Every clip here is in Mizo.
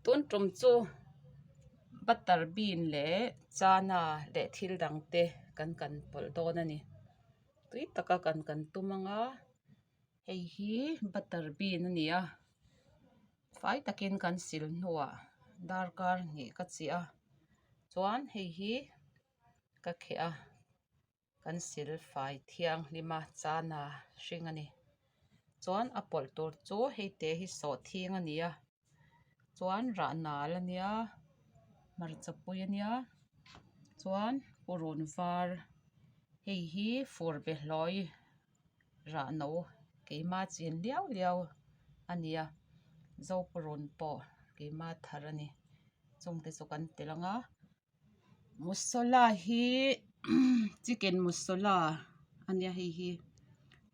Tun tum chu butter bean leh chana leh thil dang te kan kan pawlh dawn a ni tui taka kan kan tum anga hei hi butter bean a ni a fai takin kan sil hnuah darkar hnih ka chiah a chuan hei hi ka kheh a. Kan sil fai thianghlim a chana hring a ni. Chuan a pawlh tur chu hei te hi sawhthing a ni a chuan rah nal a nia hmarcha pui a nia chuan purun var hei hi fur behlawi rah no keima chin liau liau a ni a zopurun pawh keima thar a ni chungte chu kan tel ang a. Masala hi chicken masala a nia hei hi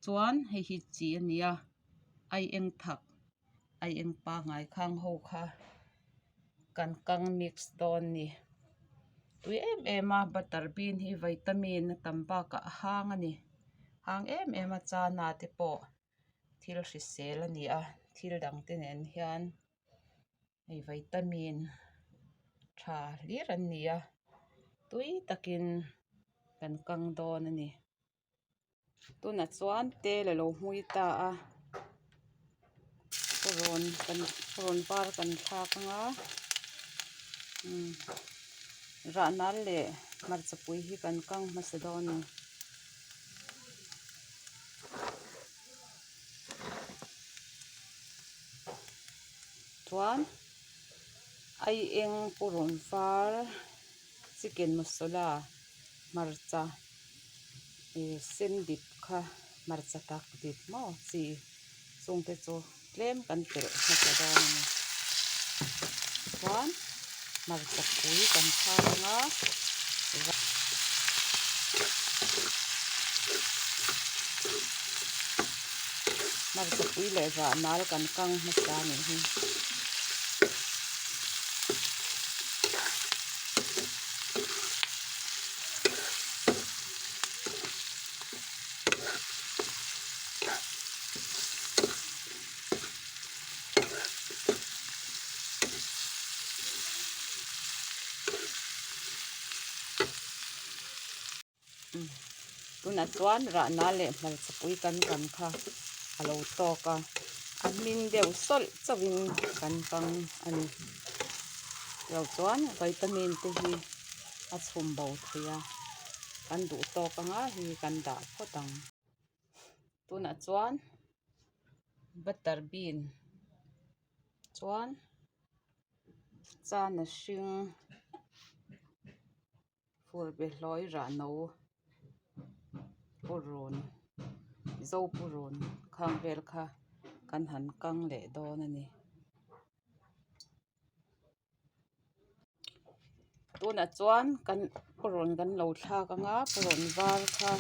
chuan hei hi chi a ni a aieng thak aieng pangngai khang ho kha kan kang mix dawn a ni tui em em a butter bean hi vitamin a tam bakah a hang a ni hang em em a chana te pawh thil hrisel a ni a thil dang te nen hian. Hei vitamin tha hlir an ni a tui takin kan kang dawn a ni tunah chuan tel alo hmui ta a purun kan purun var kan thlak anga umm rah nal leh hmarchapui hi kan kang hmasa dawn a ni. Chuan aieng purun var chicken masala hmarcha ih sen dip kha hmarcha tak dip maw chi chungte chu tlem kan telh hmasa dawn a ni chuan hmarcha pui kan thlak ang a. Hmarcha pui leh rah nal kan kang hmasa a nih hi. Tunah chuan rahna leh hmarcha pui kan kan kha a lo tawk a a hmin deuh sawlh chauhin kan kang a ni lo chuan vitamin te hi a chhum bo thei a kan duh tawk anga hei kan dah phawt ang tunah chuan butter bean chuan chana hring. Fur behlawi rah no purun zo purun khang vel kha kan han kang leh dawn a ni. Tunah chuan kan purun kan lo thlak ang a purun var kha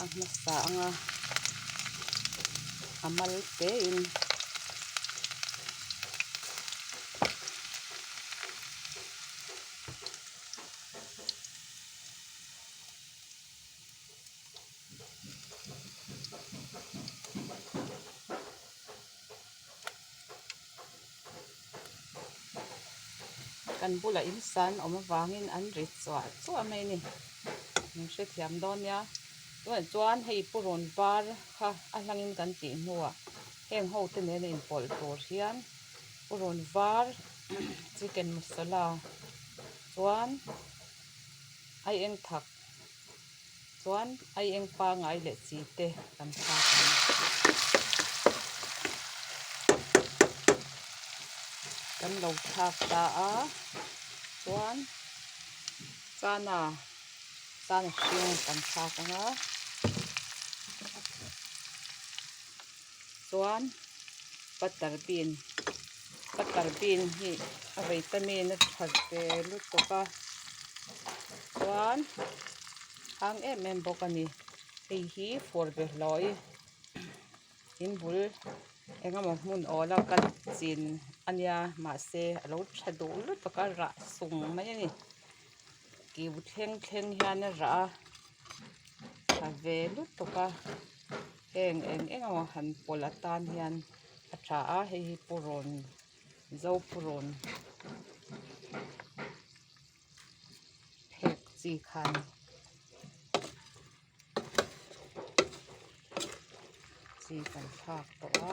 a hmasa ang a a mal te in. Kan bulah in san awm avangin an ri chuah chuah mai a ni min hrethiam dawn nia tunah chuan hei purun var kha a hlangin kan tih hnuah heng ho te nena inpawlh tur hian purun var chicken masala chuan aieng thak chuan aieng pangai leh chi te kan thlak ang. Kan lo thlak ta a chuan chana chana hring kan thlak ang a chuan butter bean butter bean hi a vitamin a tha ve lutuk a chuan hang em em bawk a ni hei hi fur be hlawi in bul eng emaw hmun awla ka chin a nia mahse a lo tha duh lutuk a rah sung mai a ni kiu thleng thleng hian a rah a tha ve lutuk a. Heng eng eng emaw han pawlh atan hian a tha a hei hi purun Zopurun phek chi kha a ni. Chi kan thlak tawh a.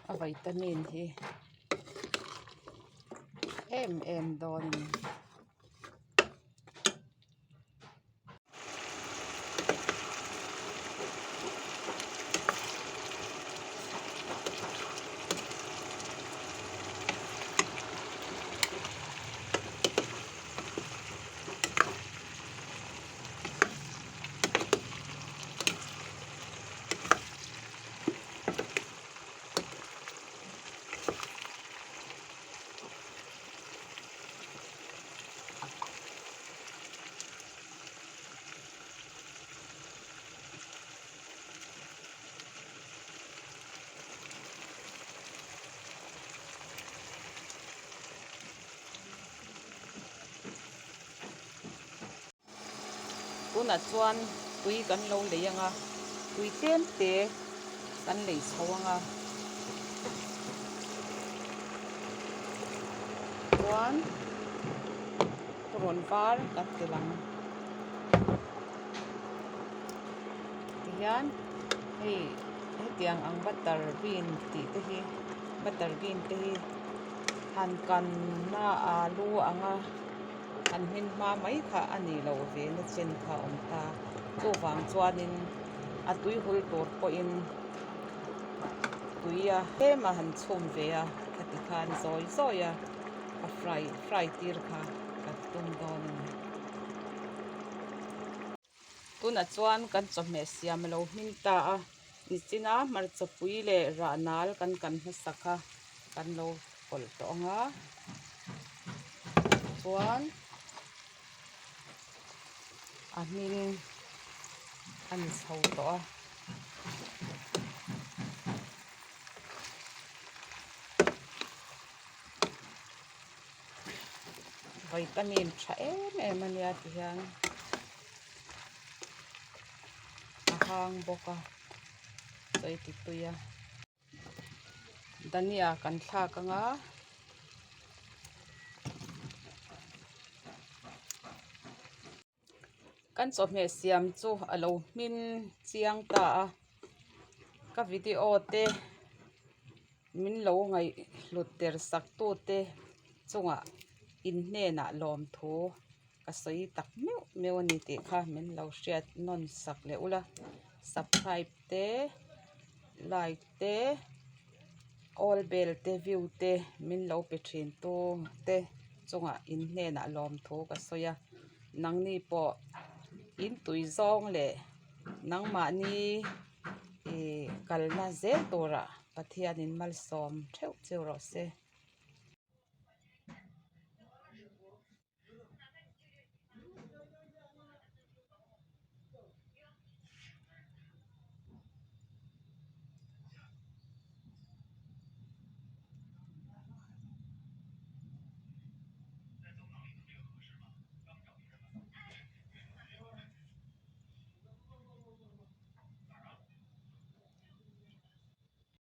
A vitamin hi em em dawn a ni. Tunah chuan tui kan lo lei ang a, tui tlem te kan lei chho ang a. Chuan rawn var kan tel ang. Tihian hei hetiang ang butter bean tih te hi butter bean te hi han kanna alu anga an hmin hma mai kha a nih loh ve na chen kha a awm ta. Chuvang chuanin a tui hul tur pawhin tui a tlem a han chhum ve a khati khan zawi zawi a a fry fry tir kha ka tum dawn a ni. Tunah chuan kan chawhmeh siam a lo hming ta a nichina hmarcha pui leh rah nal kan kan hmasa kha kan lo pawlh tawh ang a chuan a hming a ni chho tawh a. Vitamin tha em em a nia ti hian a hang bawk a sawi ti tui a dhania kan thlak ang a. Kan chawhmeh siam chu a lo hmin chiang ta a ka video te min lo ngaihhlut der sak tu te chungah in hnenah lawmthu ka sawi tak meuh meuh a ni tih kha min lo hriat nawn sak leh ula subscribe te like te all bell te view te min lo pe thin tu te chungah in hnenah lawmthu ka sawi a nangni pawh in tui zawng leh nangmahni ih kalna zel turah Pathianin malsawm theuh cheu rawh se.